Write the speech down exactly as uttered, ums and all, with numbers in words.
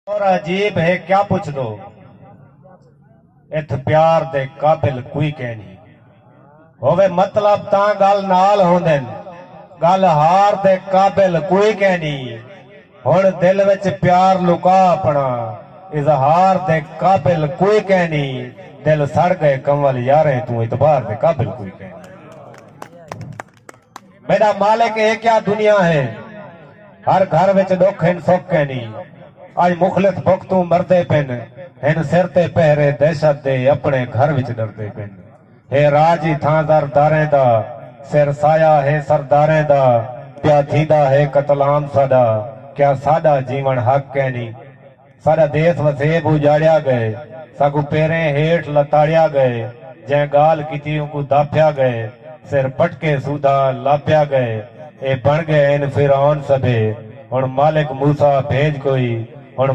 اور عجیب ہے کیا پچھدو، اتھ پیار دے قابل کوئی کینی۔ ہووے مطلب تاں ڳل نال ہوندن، ڳل ہار دے قابل کوئی کینی۔ ہݨ دل وچ پیار لکا اپݨا، اظہار دے قابل کوئی کینی۔ دل سڑ ڳئے کنول یاریں، توں اعتبار دے قابل کوئی کینی۔ میݙا مالک اے کیا دنیا ہے، ہر گھر وچ ݙکھ ہن سکھ کینی۔ اڄ مخلص بکھ توں مردے پن، ہن سر تے پہرے دہشت دے اپݨے گھر وچ ݙردے پن۔ ہے راج ای تھاں زرداریں دا، سر سایہ ہے سرداریں دا، پیا تھیندا ہے قتل عام ساݙا، کیا ساݙا جیوݨ حق کینی؟ ساݙا دیس وسیب اجاڑیا ڳئے، ساکوں پیریں ہیٹھ لتاڑیا ڳئے، جئیں ڳالھ کیتی اونکوں داپھیا ڳئے، سر پٹکے سودھا لاپیا ڳئے۔ اے بݨ ڳئے ہن فرعون سبھے، ہݨ مالک موسیٰ بھیڄ کوئی، ہݨ